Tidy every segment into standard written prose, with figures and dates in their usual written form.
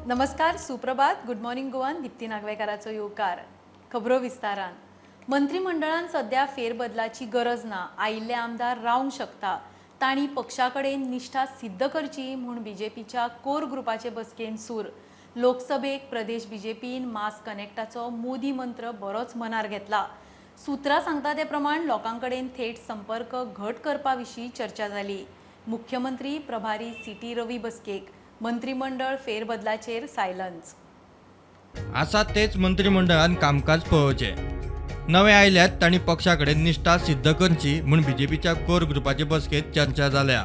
नमस्कार, सुप्रभात. Good morning गोवान दिप्ती नागवेकाराचो येवकार. खबरो विस्तारान. मंत्रीमंडळान सध्या फेरबदलाची गरज ना. आयिल्ले आमदार रावंक शकता. तांणी पक्षा कडेन निश्ठा सिद्ध करची म्हूण बीजेपीच्या कोर ग्रुपाचे बसकेन सूर. लोकसभेक प्रदेश बीजेपीन मास कनेक्टाचो मोदी मंत्र बरोच मनार घेतला. सुत्रां सांगता ते प्रमाण लोकां कडेन थेट संपर्क घट करपा विशीं चर्चा जाली. मुख्यमंत्री प्रभारी सी टी रवी बसकेक. मंत्रिमंडळ फेरबदलाचेर सायलन्स. आसा तेच मंत्रिमंडळान कामकाज पळोवचें. नवे आयल्यात तांणी पक्षा कडेन निश्ठा सिद्ध करची म्हूण बीजेपीच्या कोर ग्रुपाचे बसकेंत चर्चा जाल्या.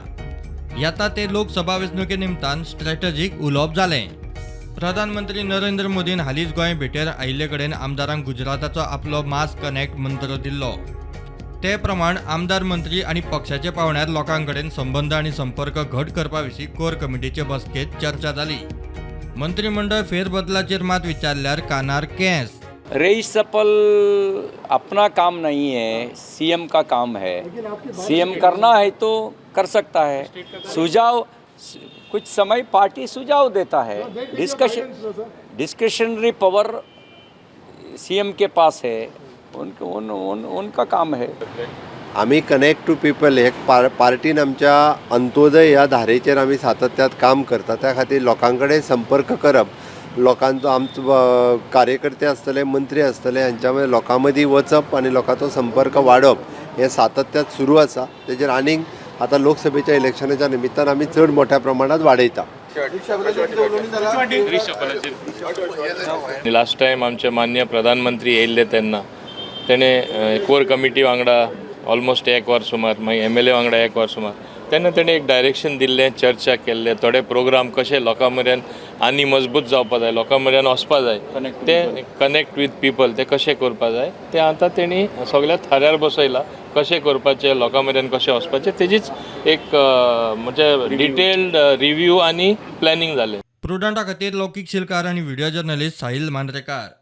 येता ते लोकसभा वेंचणुके निमतान स्ट्रॅटजीक उलोवप जालें. प्रधानमंत्री नरेंद्र मोदीन हालींच गोंय भेटेर आयिल्ले कडेन आमदारांक गुजराताचो आपलो मास कनेक्ट मंत्र दिल्लो. ते प्रमाण आमदार, मंत्री आनी पक्षाच्या पांवड्यार लोकां कडेन संबंद आनी संपर्क घट करपा विशीं कोर कमिटीचे बसकेंत चर्चा जाली. मंत्रिमंडळ फेरबदलाचेर मात विचारल्यार कानार केंस. रिशफल अपना काम नहीं है, सीएम का काम है. सीएम करना है तो कर सकता है. सुझाव, कुछ समय पार्टी सुझाव देता है. डिस्कशन, डिस्क्रिशनरी पावर सीएम के पास है. उनके उन, उन, उनका काम है. आमी कनेक्ट टू पिपल हे पार्टीन आमच्या अंत्योदय ह्या धारेचेर आमी सातत्यात काम करता. त्या खातीर लोकां कडेन संपर्क करप, लोकांचो, आमचो कार्यकर्ते आसतले, मंत्री आसतले, हांच्या मदीं, लोकां मदीं वचप आनी लोकांचो संपर्क वाडोवप हें सातत्यात सुरू आसा. तेजेर आनीक आतां लोकसभेच्या इलेक्शनाच्या निमित्तान आमी चड मोठ्या प्रमाणात वाडयता. लास्ट टायम आमचे मान्य प्रधानमंत्री येयल्ले तेन्ना तेणें कोर कमिटी वांगडा ऑलमोस्ट एक वर सुमार, मागीर एमएलए वांगडा एक वर सुमार, तेन्ना तेणें एक डायरेक्शन दिल्लें, चर्चा केल्ले. थोडे प्रोग्राम कशे लोकां मेरेन आनी मजबूत जावपा जाय, लोकां मेरेन वचपा जाय, ते कनेक्ट विथ पिपल ते कशें करपा जाय, ते आतां तेणी सगळ्या थाऱ्यार बसयला. कशें करपाचें, लोकां मेरेन कशें वचपाचें, तेजीच एक म्हणजे डिटेल्ड रिव्यू आनी प्लॅनिंग जालें. प्रुडंटा खातीर लौकीक शिलकार आनी video journalist Sahil Mandrekar.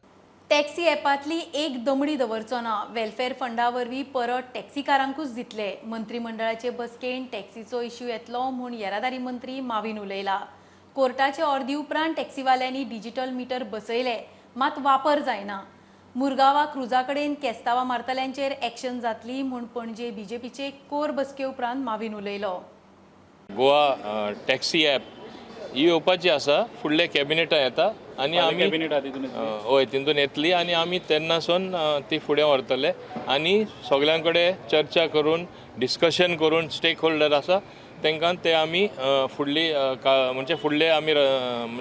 Taxi ॲपांतली एक दमडी दवरचो ना. वेलफेअर फंडा वरवीं परत टॅक्सीकारांकूच दितले. मंत्रिमंडळाचे बसकेन टॅक्सीचो इश्यू येतलो म्हूण येरादारी मंत्री माविन उलयला. कोर्टाचे ऑर्दी उपरांत टॅक्सीवाल्यांनी डिजिटल मिटर बसयले, मात वापर जायना. मुरगांवा क्रुजा कडेन केस्तांवां मारतल्यांचेर एक्शन जातली म्हूण पणजे बीजेपीचे कोर बसके उपरांत माविन उलयलो. गोवा टॅक्सी ॲप ही येवपाची आसा. फुडले कॅबिनेटां येता आनी आमी, हय, तितून येतली आनी आमी तेन्नासून ती फुडें व्हरतले आनी सगल्यां कडेन चर्चा करून, डिस्कशन करून, स्टेक होल्डर आसा तांकां, ते आमी फुडली म्हणजे फुडले आमी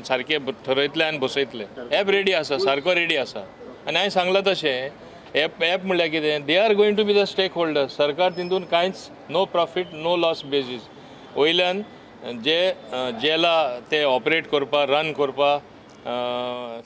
सारके ठरयतले आनी बसयतले. ॲप रेडी आसा, सारको रेडी आसा. आनी हांवें सांगलां तशें ॲप म्हणल्यार कितें, they are going to be the stakeholder. सरकार तितून कांयच, no profit no loss basis. वयल्यान जे जेला ते ऑपरेट करपा, रन करपा,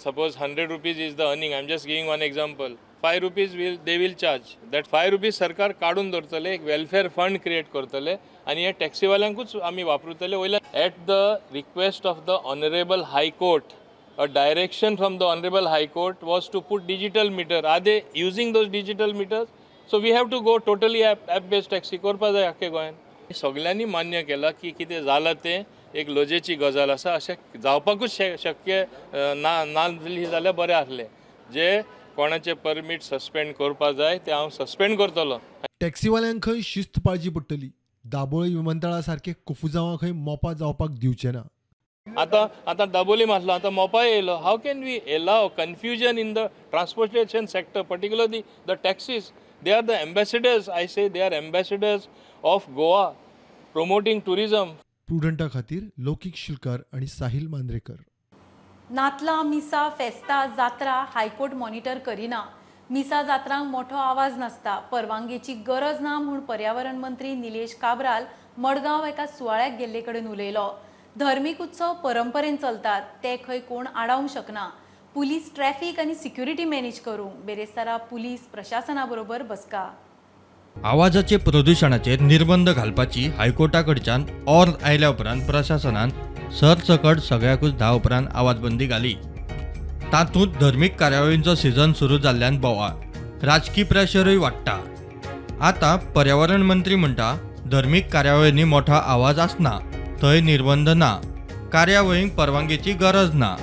suppose ₹100 is the earning, I am just giving one example, ₹5 will they will charge. That ₹5 सरकार काडून दवरतले, एक वेलफेअर फंड क्रिएट करतले आनी हे टॅक्सीवाल्यांकूच आमी वापरतले. वयल्यान at the request of the honourable High Court, a direction from the Honorable High Court was to put digital meter. Are they using those digital meters? So we have to go totally app based taxi करपा जाय आख्खे गोंयान. सगल्यांनी मान्य केलां की कितें जालां तें एक लजेची गजाल आसा. अशें जावपाकूच शक्य ना. ना जाल्यार बरें आसलें. जे कोणाचे परमीट सस्पेंड करपा जाय ते हांव सस्पेंड करतलो. टॅक्सीवाल्यांक खंय शिस्त पाळची पडटली. दाबोळी विमानतळा सारखे कुफुजांवां खंय मोपा जावपाक दिवचे ना. आतां आतां दाबोलीम आसलो, आतां मोपा येयलो. How can we allow confusion in the transportation sector, particularly the taxis? They are the ambassadors. I say they are ambassadors of Goa, promoting tourism. प्रुडंटा खातीर लौकीक शिलकार आनी साहिल मांद्रेकर. नातलां, मिसां, फेस्तां, जात्रा हायकोर्ट मॉनिटर करिना. मिसा जात्रांक मोठो आवाज नासता, परवानगेची गरज ना म्हूण पर्यावरण मंत्री निलेश काब्राल मडगांव एका सुवाळ्याक गेल्ले कडेन उलयलो. धर्मीक उत्सव परंपरेन चलतात, ते खंय कोण आडावंक शकना. पुलीस ट्रॅफिक आनी सिक्युरिटी मॅनेज करूंक बेरेस्तारा पुलीस प्रशासना बरोबर बसका. आवाजाचे प्रदुशणाचेर निर्बंध घालपाची हायकोर्टा कडच्यान ऑर्द आयल्या उपरांत प्रशासनान सरसकट सगळ्याकूच 10 उपरांत आवाजबंदी घाली. तातूंत धर्मीक कार्यावळींचो सिजन सुरू जाल्ल्यान बोवाळ, राजकी प्रेशरूय वाडटा. आतां पर्यावरण मंत्री म्हणटा, धर्मीक कार्यावळींनी मोठो आवाज आसना, थंय निर्बंध ना, कार्यावळींक परवानगेची गरज ना.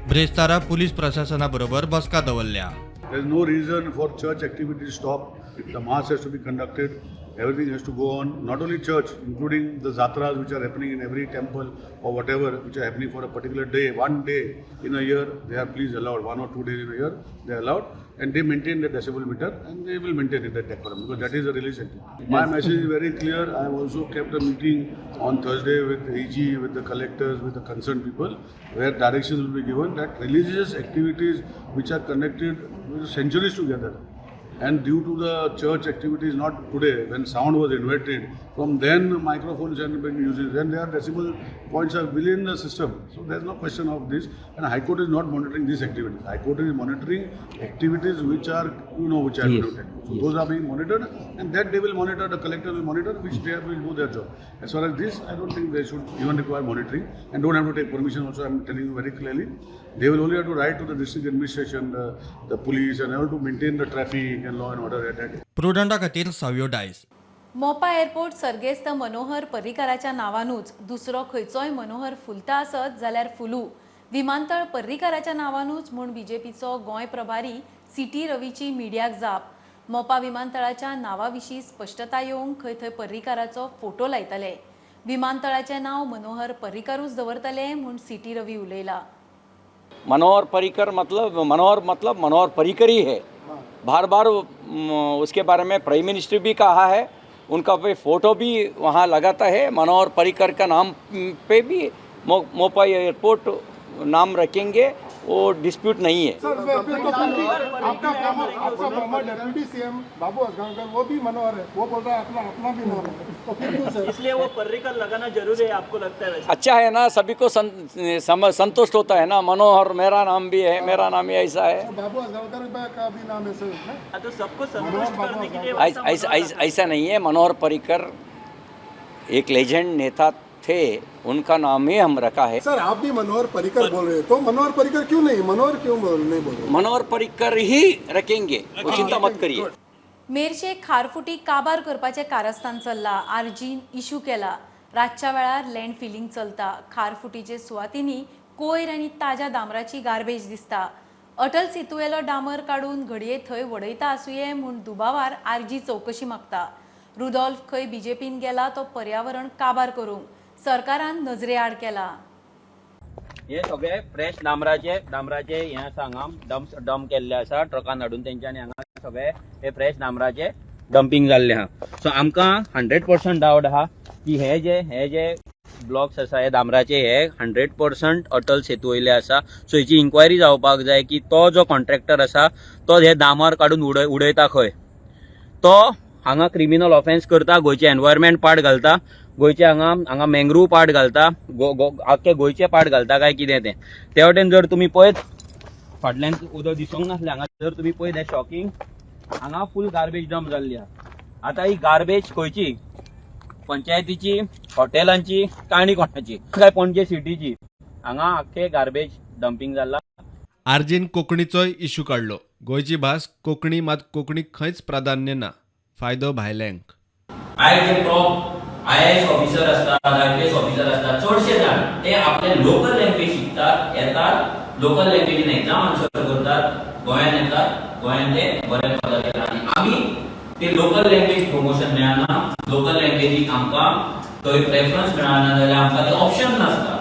ब्रेस्तारा पुलीस प्रशासना बरोबर बसका दवरल्या. There is no reason for church activity to stop. The mass has to be conducted. Everything has to go on. Not only church, including the zatras which are happening in every temple or whatever, which are happening for a particular day, one day in a year, they are please allowed. 1 or 2 days in a year, they are allowed. And they maintain the decibel meter and they will maintain it, that decorum, because that is a religious activity. My message is very clear. I have also kept a meeting on Thursday with AG, with the collectors, with the concerned people, where directions will be given that religious activities which are connected with centuries together, and due to the church activities, not today, when sound was invented, from then microphones have been used, and their decimal points are within the system. So there's no question of this, and High Court is not monitoring these activities. High Court is monitoring activities which are, you know, which I will not tell you. So those are being monitored, and that they will monitor, the collector will monitor, which they will do their job. As far as this, I don't think they should even require monitoring, and don't have to take permission also, I am telling you very clearly. They will only have to write to the district administration, the police, and all to maintain the traffic and law and order at that. प्रुडंटा खातीर सावयो Dias. Mopa airport सर्गेस्त मनोहर पर्रीकाराच्या नांवानूच, दुसरो खंयचोय मनोहर फुलता आसत जाल्यार फुलू, विमानतळ पर्रीकाराच्या नांवानूच म्हूण बीजेपीचो गोंय प्रभारी सी टी रवीची मिडियाक जाप. मोपा विमानतळाच्या नांवा विशीं स्पश्टता येवंक खंय थंय पर्रीकाराचो फोटो लायतले. विमानतळाचें नांव मनोहर पर्रीकारूच दवरतले म्हूण सी टी रवी उलयला. मनोहर पर्रिकर मतलब मनोहर, मतलब मनोहर पर्रिकर ही है. बार बार उसके बारे में प्राइम मिनिस्टर भी कहा है, उनका पे फोटो भी वहाँ लगाता है. मनोहर पर्रिकर का नाम पे भी मोपा एयरपोर्ट नाम रखेंगे, वो डिस्प्यूट नहीं है. सर, फिर तो फिर भी आपका डेप्यूटी सीएम बाबू आजगांवकर, वो भी मनोहर है, वो बोल रहा है अपना अपना भी नाम है, तो फिर क्यों सर? इसलिए वो पर्रिकर लगाना जरूरी है, आपको लगता है वैसे? अच्छा है ना, सभी को संतुष्ट होता है ना. मनोहर मेरा नाम भी है, मेरा नाम ही ऐसा है. तो बाबू आजगांवकर का भी नाम है सर उसमें. हाँ, तो सबको संतुष्ट करने के लिए ऐसा ऐसा ऐसा ऐसा नहीं है. मनोहर पर्रिकर एक लेजेंड नेता थे, उनका नाम ही हम रखा है. सर, आप भी मनोहर पर्रिकर बोल रहे हैं, तो मनोहर पर्रिकर क्यों नहीं, मनोहर क्यों नहीं बोल रहे? मनोहर पर्रिकर ही रखेंगे, वो चिंता मत करिए. मेरशे खारफुटी काबार करपाचें कारस्थान चल्लां. आरजीन इशू केला. रातच्या वेळार लँड फिलिंग चलता. खारफुटीचे सुवातींनी कोयर आनी ताज्या डांबराची गार्बेज दिसता. अटल सेतुवेलो डांबर काडून घडये थंय वडयता आसुये म्हूण दुबावार आरजी चवकशी मागता. रुडॉल्फ खंय बीजेपीन गेला तो पर्यावरण काबार करूंक. सरकारान नजरे आड केला. हे सगळे फ्रेश डांबराचे हे आसा, हांगा डंप डंप केल्ले आसा ट्रकान हाडून तेंच्यांनी. हांगा सगळे हे फ्रेश डांबराचे डंपींग जाल्ले आहा. सो आमकां 100% डावट आहा की हे जे ब्लॉक्स आसा हे डांबराचे, हे 100% अटल सेतू वयले आसा. सो हेची इन्क्वायरी जावपाक जाय की तो जो कॉन्ट्रॅक्टर आसा तो हे डांबर काडून उडयता खंय. तो हांगा क्रिमिनल ऑफेन्स करता, गोंयचे एनवायरमेंट पाड घालता, गोंयचे हांगा हांगा मँग्रूव पाड घालता, गो गो आख्खे गोंयचे पाड घालता काय कितें तें. ते वटेन जर तुमी पळयत, फाटल्यान उदक दिसूंक नासलें. हांगा जर तुमी पळयत, हें शॉकिंग, हांगा फूल गार्बेज डंप जाल्ली आहा. आतां ही गार्बेज खंयची? पंचायतीची, हॉटेलांची काय आनी कोणाची काय? पणजे सिटीची. हांगा आख्खे गार्बेज डंपींग जाल्ला. आरजीन कोंकणीचोय इशू काडलो. गोंयची भास कोंकणी, मात कोंकणीक खंयच प्राधान्य ना, फायदो भायल्यांक. आयज जे टॉप आयएएस ऑफिसर असतात, आयपीएस ऑफिसर असतात, चडशे जाण ते आपले लोकल लँग्वेज शिकतात, येतात, लोकल लँग्वेजीन एक्झाम आन्सर करतात, गोंयान येतात, गोंयान ते बरे पदार येतात. आनी आमी ते लोकल लँग्वेज प्रमोशन मेळना, लोकल लँग्वेजीक आमकां थंय प्रेफरन्स मेळना जाल्यार आमकां ते ऑप्शन नासता.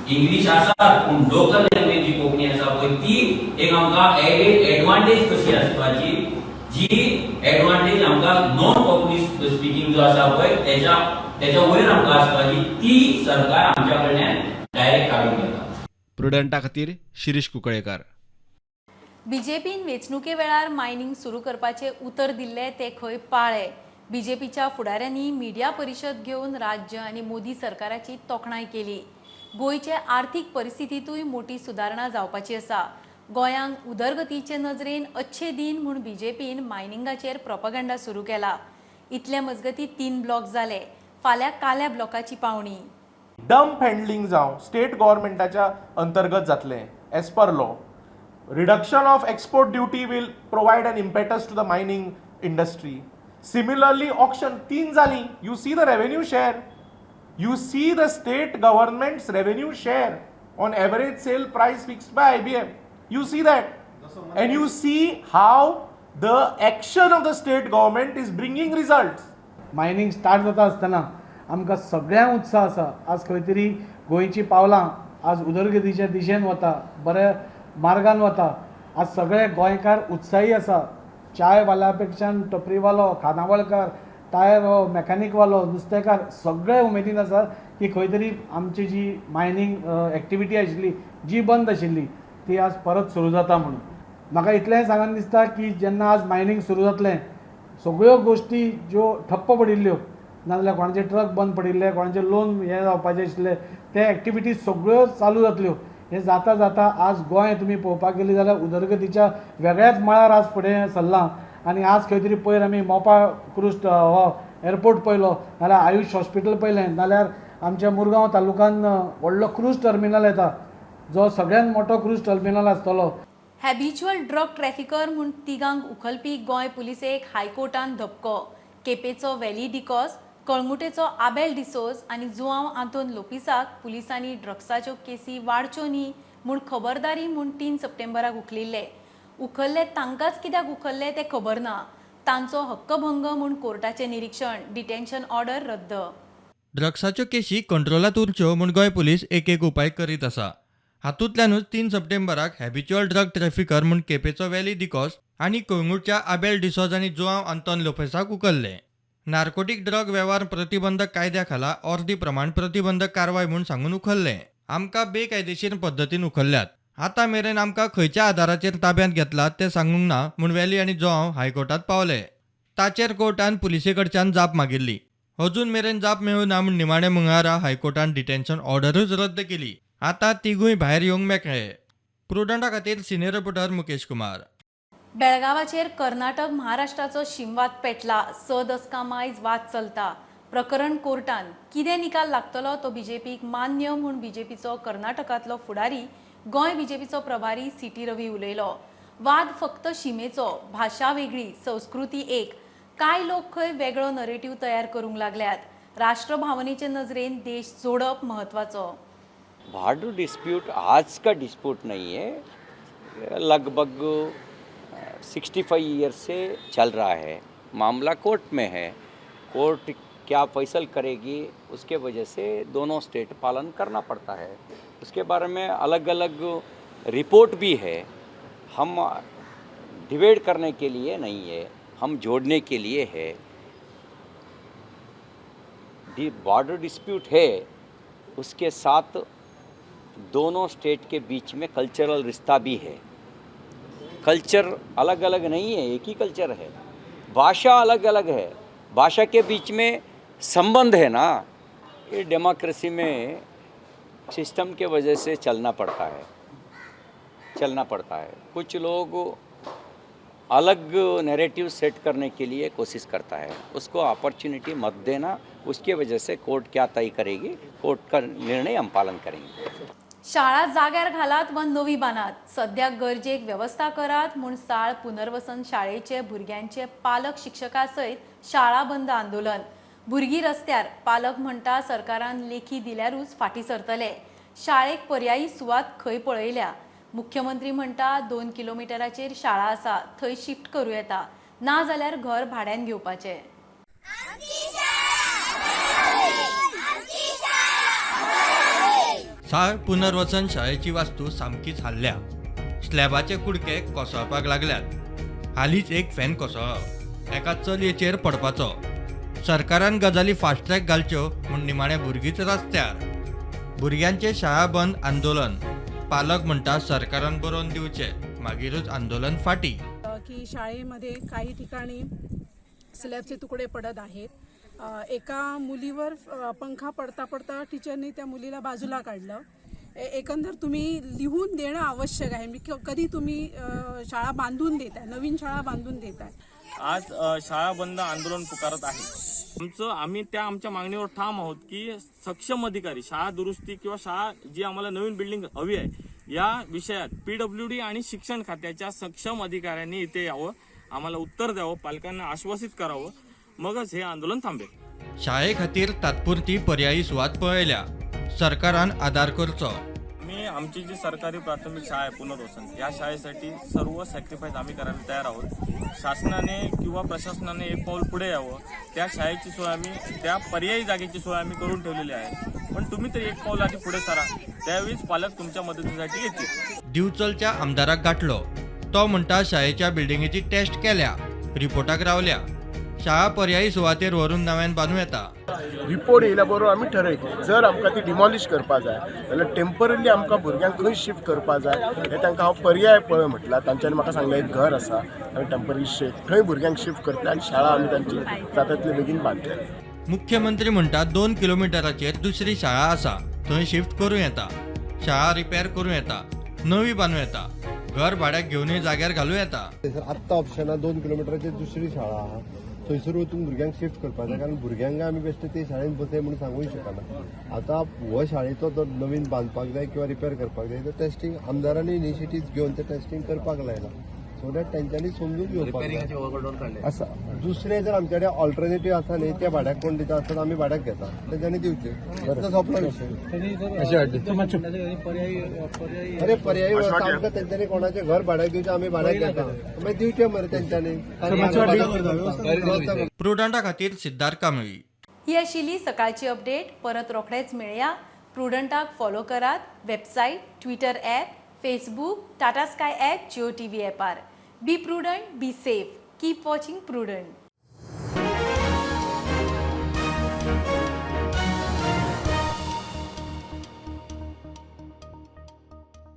इंग्लीश आसा, पूण लोकल लँग्वेज जी कोंकणी आसा पळय, ती एक आमकां एडेड एडवांटेज कशी आसपाची, जी एडवांटेज आमकां नॉन कोंकणी स्पिकींग जो आसा पळय तेच्या वयर आमकां आसपाची, ती सरकार आमच्या कडल्यान डायरेक्ट काडून घेता. प्रुडंटा खातीर शिरीष कुंकळेकार. बीजेपीन वेंचणुके वेळार मायनिंग सुरू करपाचें उतर दिल्लें तें खंय पाळ्ळें. बीजेपीच्या फुडाऱ्यांनी मिडिया परिशद घेवन राज्य आनी मोदी सरकाराची तोखणाय केली. गोंयचे आर्थीक परिस्थितींतूय मोटी सुदारणा जावपाची आसा. गोंयांक उदरगतीचे नजरेन अच्छे दिन म्हूण बीजेपीन मायनिंगाचेर प्रोपगंडा सुरू केला. इतले मजगती तीन ब्लॉक जाले. फाल्यां काल्या ब्लॉकाची पावणी. डंप हँडलिंग जावं, स्टेट गव्हर्मेंटाच्या अंतर्गत जातलें as per law. Reduction of export duty will provide an impetus to the mining industry. Similarly, auction तीन जाली. You see the revenue share, you see the state government's revenue share. On average sale price fixed by IBM. You see that, and you see how the action of the state government is bringing results. Mining start जाता आसतना आमकां सगळ्यांक उत्साह आसा. आज खंय तरी गोंयची पावलां आज उदरगतीच्या दिशेन वता, बऱ्या मार्गान वता. आज सगळे गोंयकार उत्साही आसा. चायवाल्या पेक्षान टपरीवालो, खानावळकार, टायर मॅकॅनिकवालो, नुस्तेकार सगळे उमेदीन आसा की खंय तरी आमची जी मायनींग एक्टिविटी आशिल्ली, जी बंद आशिल्ली, ती आज परत सुरू जाता म्हणून. म्हाका इतलेंय सांगन दिसता की जेन्ना आज मायनींग सुरू जातलें, सगळ्यो गोश्टी ज्यो ठप्प पडिल्ल्यो, नाजाल्यार कोणाचे ट्रक बंद पडिल्ले, कोणाचे लोन हे जावपाचे आशिल्ले, ते एक्टिविटीज सगळ्यो चालू जातल्यो. हें जाता जाता आज गोंय तुमी पळोवपाक गेली जाल्यार उदरगतीच्या वेगळ्याच मळार आज फुडें सरलां. आनी आज खंय तरी पयर आमी मोपा क्रूज हो एअरपोर्ट पळयलो, नाल्यार आयुश हॉस्पिटल पळयलें, नाल्यार आमच्या मुरगांव तालुक्यान व्हडलो क्रूज टर्मिनल येता, जो सगळ्यात मोठो क्रूज टर्मिनल आसतलो. हॅबिच्युअल ड्रग ट्रॅफिकर म्हूण तिगांक उखलपी गोंय पुलिसेक हायकोर्टान धपको. केपेचो वेली डिकॉस, कळंगुटेचो आबेल डिसोज आनी जुआंव आंतोन लोपिसाक पुलिसांनी ड्रग्साच्यो केसी वाडच्यो न्ही म्हूण खबरदारी म्हूण 3 सप्टेंबराक उखलिल्ले. उखल्ले तांकांच कित्याक उखल्ले तें खबर ना. तांचो हक्कभंग म्हूण कोर्टाचें निरीक्षण, डिटेन्शन ऑर्डर रद्द. ड्रग्साच्यो केशी कंट्रोलांत उरच्यो म्हूण गोंय पुलीस एक एक उपाय करीत आसा. हातूंतल्यानूच 3 सप्टेंबराक हॅबिच्युअल ड्रग ट्रॅफिकर म्हूण केपेचो वेली डिकॉस आनी कळंगूटच्या आबेल डिसोज आनी जुआंव आंतोन लोपेसाक उखल्ले. नार्कोटीक ड्रग वेव्हार प्रतिबंधक कायद्या खाला अर्दी प्रमाण प्रतिबंधक कारवाय म्हूण सांगून उखल्ले. आमकां बेकायदेशीर पद्दतीन उखल्ल्यात. आतां मेरेन आमकां खंयच्या आदाराचेर ताब्यांत घेतलात तें सांगूंक ना म्हूण वेली आनी जुआंव हायकोर्टात पावले. ताचेर कोर्टान पुलिसे कडच्यान जाप मागिल्ली. अजून मेरेन जाप मेळूं ना म्हूण निमाणे मंगळारा हायकोर्टान डिटेन्शन ऑर्डरूच रद्द केली. आतां तिगूय भायर येवंक मेकळे. प्रुडंटा खातीर सिनियर रिपोर्टर मुकेश कुमार. बेळगावाचेर कर्नाटक महाराष्ट्राचो शिमवाद पेटला. 6 दसकां मायज वाद चलता. प्रकरण कोर्टान कितें निकाल लागतलो तो बीजेपीक मान्य म्हूण बीजेपीचो कर्नाटकांतलो फुडारी, गोंय बीजेपीचो प्रभारी सी.टी. रवी उलयलो. वाद फक्त शिमेचो, भाशा वेगळी, संस्कृती एक. कांय लोक खंय वेगळो नरेटीव तयार करूंक लागल्यात. राष्ट्रभावनेचे नजरेन देश जोडप म्हत्वाचो. बॉर्डर डिस्प्यूट आज का डिस्प्यूट नहीं है, लगभग 65 ईयर से चल रहा है. मामला कोर्ट में है. कोर्ट क्या फैसल करेगी उसके वजह से दोनों स्टेट पालन करना पड़ता है. उसके बारे में अलग अलग रिपोर्ट भी है. हम डिबेट करने के लिए नहीं है, हम जोड़ने के लिए है. बॉर्डर डिस्प्यूट है, उसके साथ दोनों स्टेट के बीच में कल्चरल रिश्ता भी है. कल्चर अलग अलग नहीं है, एक ही कल्चर है. भाषा अलग अलग है, भाषा के बीच में संबंध है ना. ये डेमोक्रेसी में सिस्टम के वजह से चलना पड़ता है, चलना पड़ता है. कुछ लोग अलग नैरेटिव सेट करने के लिए कोशिश करता है, उसको अपॉर्चुनिटी मत देना. उसके वजह से कोर्ट क्या तय करेगी, कोर्ट का निर्णय हम पालन करेंगे. शाळा जाग्यार घालात वा नवी बांदात, सद्या गरजेक व्यवस्था करात म्हूण साळ पुनर्वसन शाळेचे भुरग्यांचे पालक शिक्षकां सयत शाळा बंद आंदोलन. भुरगीं रस्त्यार, पालक म्हणटा सरकारान लेखी दिल्यारूच फाटीं सरतले. शाळेक पर्यायी सुवात खंय पळयल्या? मुख्यमंत्री म्हणटा 2 किलोमिटराचेर शाळा आसा, थंय शिफ्ट करूं येता, ना जाल्यार घर भाड्यान घेवपाचें. साळ पुनर्वसन शाळेची वास्तू सामकीच हाल्ल्या. स्लॅबाचे कुडके कोसळपाक लागल्यात. हालींच एक फॅन कोसळ्ळो, एका चलयेचेर पडपाचो. सरकारान गजाली फास्ट ट्रॅक घालच्यो म्हूण निमाणे भुरगींच रस्त्यार. भुरग्यांचे शाळा बंद आंदोलन. पालक म्हणटा सरकारान बरोवन दिवचें, मागीरूच आंदोलन फाटी. की शाळेमध्ये काही ठिकाणी स्लॅबचे तुकडे पडत आहेत. एका मुलीवर पंखा पडता पडता टीचरने त्या मुलीला बाजूला काढलं. एकंदर तुम्ही लिहून देणं आवश्यक आहे. मी कधी तुम्ही शाळा बांधून देताय, नवीन शाळा बांधून देताय. आज शाळा बंद आंदोलन पुकारत आहे. आम्ही त्या आमच्या मागणीवर ठाम आहोत की सक्षम अधिकारी शाळा दुरुस्ती किंवा शाळा जी आम्हाला नवीन बिल्डिंग हवी आहे या विषयात पीडब्ल्यूडी आणि शिक्षण खात्याच्या सक्षम अधिकाऱ्यांनी इथे यावं, आम्हाला उत्तर द्यावं, पालकांना आश्वासित करावं, मगच हे आंदोलन थांबेल. शाळे खातीर तात्पुरती पर्यायी सुवात पळयल्या, सरकारान आदार करचो. मी आमची जी सरकारी प्राथमिक शाळा आहे पुनर्वसन, या शाळेसाठी सर्व सॅक्रिफाईस आम्ही करायला तयार आहोत. शासनाने किंवा प्रशासनाने एक पाऊल पुढे यावं. त्या शाळेची सोय आम्ही, त्या पर्यायी जागेची सोय आम्ही करून ठेवलेली आहे, पण तुम्ही तरी एक पाऊल आधी पुढे सरा, त्यावेळीच पालक तुमच्या मदतीसाठी येतील. दिवचलच्या आमदाराक गाठलो. तो म्हणटा शाळेच्या बिल्डिंगेची टेस्ट केल्या, रिपोर्टाक रावल्या, शाळा पर्यायी सुवातेर व्हरून नव्यान बांदू येता. रिपोर्ट येयल्या बरोबर आमी ठरयतले. जर आमकां ती डिमॉलिश करपा जाय जाल्यार टेंपररी आमकां भुरग्यांक खंय शिफ्ट करपा जाय हें तांकां हांव पर्याय पळय म्हटलां. तांच्यांनी म्हाका सांगलें एक घर आसा, आमी टेंपररी शिफ्ट थंय भुरग्यांक शिफ्ट करतले आनी शाळा आमी तांची जाता तितले बेगीन बांदतले. मुख्यमंत्री म्हणटा 2 किलोमिटराचेर दुसरी शाळा आसा, थंय शिफ्ट करूं येता, शाळा रिपेर करूं येता, नवी बांदू येता, घर भाड्याक घेवनूय जाग्यार घालूं येता. आत्तां ऑप्शना 2 किलोमिटराचेर दुसरी शाळा आहा, थंयसर वचून भुरग्यांक शिफ्ट करपाक जाय, कारण भुरग्यांक आमी बेश्टे ते शाळेंत बसय म्हणून सांगूंक शकना. आतां हो शाळेचो जर नवीन बांदपाक जाय किंवा रिपेर करपाक जाय तर टेस्टिंग आमदारांनी इनिशिएटीव घेवन ते टेस्टिंग करपाक लायलां, सो that तेंच्यांनी समजून घेवपाक जाय आसा. दुसरें जर आमचे कडेन ऑल्टरनेटीव आसा न्ही, ते भाड्याक कोण दिता आसत आमी भाड्याक घेता, तेंच्यांनी दिवचे. सोंपला विशय. अरे पर्यायी आमकां तेंच्यांनी कोणाचें घर भाड्याक दिवचें, आमी भाड्याक घेता, मागीर दिवचें मरे तेंच्यांनी. प्रुडंटा खातीर सिद्धार्थ कांबळी. ही आशिल्ली सकाळची अपडेट. परत रोखडेच मेळया. प्रुडंटाक फॉलो करात website, Twitter app, Facebook, Tata Sky app, Jio TV ॲपार. Be prudent, be safe. Keep watching Prudent.